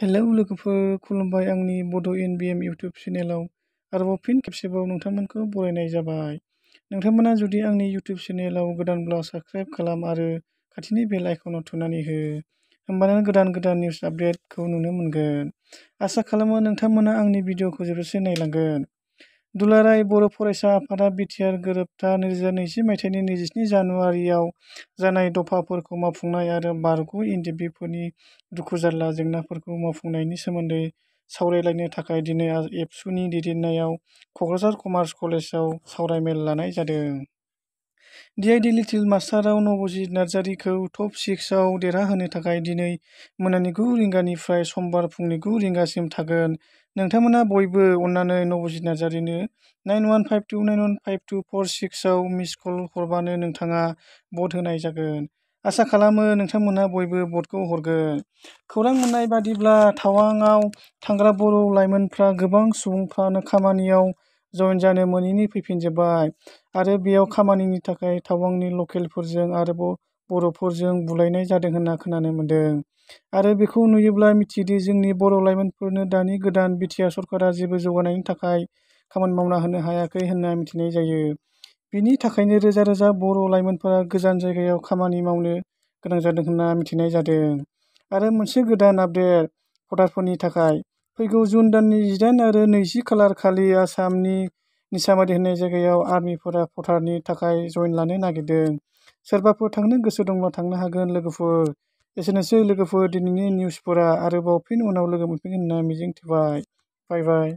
Hello लोगोफोर, खुलुमबाय आंनि बड' इन बिएम इउटुब चेनेलाव आरोबाव फिन खेबसेबाव नोंथांमोनखौ बरायनाय जाबाय। नोंथांमोना जुदि आंनि इउटुब चेनेलाव गोदानब्ला साबस्क्राइब खालाम आरो खाथिनि बेल आइकनाव थुनानै हो, होमबानो गोदान निउस आपडेटखौ नुनो मोनगोन। आसा खालामो नोंथांमोना आंनि भिडिअखौ जोबजासिम नायलांगोन। दुलाराय बर' फरायसा आफादा बिटिआर गोरोबथा 2020 मायथाइनि 27 जानुवारियाव जानाय दफाफोरखौ मावफुंनाय आरो बारग' इनदिबिफोरनि दुखु-जारला जेंनाफोरखौ मावफुंनायनि सोमोन्दै सावरायलायनो थाखाय दिनै एबसुनि दैदेननायाव क'क्राझार कमार्स कलेजाव सावरायमेल लानाय जादों। डिआइडि लिटिल मास्टारआव नबजित नार्जारीखौ टप 6 आव देरहाहोनो थाखाय दिनै मोनानि 9 रिंगानिफ्राय समबार फुंनि 9 रिंगासिम थागोन। नोंथांमोना बयबो अन्नानै नबजित नार्जारीनो 9152915246 आव मिस कल हरबानो नोंथाङा भट होनाय जागोन। आसा खालामो नोंथांमोना बयबो भटखौ हरगोन। खौरां मोन्नाय बादिब्ला टावांआव थांग्रा बर' लाइमोनफ्रा गोबां सुबुंफ्रानो खामानियाव जयेन जानो मोनैनि फैफिनजोब्बाय आरो बेयाव खामानिनि थाखाय टावांनि लकेलफोरजों आरो बर'फोरजों बुलायनाय जादों होनना खोनानो मोन्दों। आरो बेखौ नुयोब्ला मिथियोदि जोंनि बर' लाइमोनफोरनो दानि गोदान बिटिआर सरकारा जेबो जौगानायनि थाखाय खामानि मावना होनो हायाखै होनना मिथिनाय जायो। बिनि थाखायनो रोजा रोजा बर' लाइमोनफोरा गोजान जायगायाव खामानि मावनो गोनां जादों होनना मिथिनाय जादों। आरो मोनसे गोदान आपडेट भटारफोरनि थाखाय, फैगौ जुन दाननि 18 आरो 20 खालार खालि आसामनि निसामारि होननाय जायगायाव आर्मिफोरा भटारनि थाखाय जयेन लानो नागिरदों। सोरबाफोर थांनो गोसो दंब्ला थांनो हागोन लोगोफोर। एसेनोसै लोगोफोर दिनैनि निउसफोरा, आरोबाव फिन उनाव लोगो मोनफिनगोन होनना मिजिंथिबाय। बाय बाय।